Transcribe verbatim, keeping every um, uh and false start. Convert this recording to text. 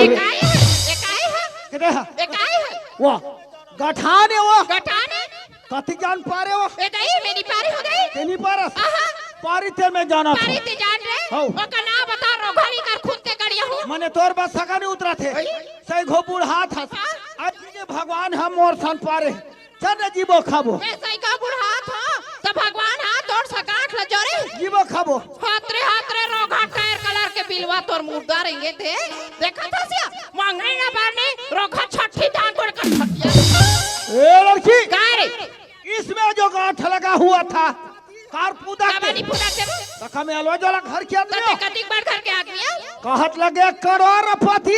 एकाई है, एकाई है, किते हा? एकाई है। वो गठान हे वो। गठान हे। कति जान पारे वो? ए दई, मैं नी पारे हो दई। ते नी पारस? आहा। पारी ते मैं जाना था। पारी ते जान रे? हौ। ओकर नाव बता, रोघा नी कर खून के गड़िया हूँ। मने तोर बस सगा नी उतरा थे। अई। सही घो बुढ़ा था। हाँ। आज के भगवान हम मोर सन पारे। चल रे जीबो खाबो। ए सही का बुढ़ा था, त भगवान हा तोर सगांठ ल जोरे। जीबो खाबो। हात रे, हात रे, रोघा टायर कलर के बिलवा तोर मुर्दा रेंगे थे। देखा था सिया, मंगनी ना बारनी, रोघा छठी धान गोड़ कर छठिया। ए लड़की, का रे? इसमें जो गांठ लगा हुआ था, कार पूदा का के। बानी पूदा के? सखा में अलवा जला घर के त अंदर। ते कतिक बड़ घर के आदमी है? कहत लगे करोड़पति।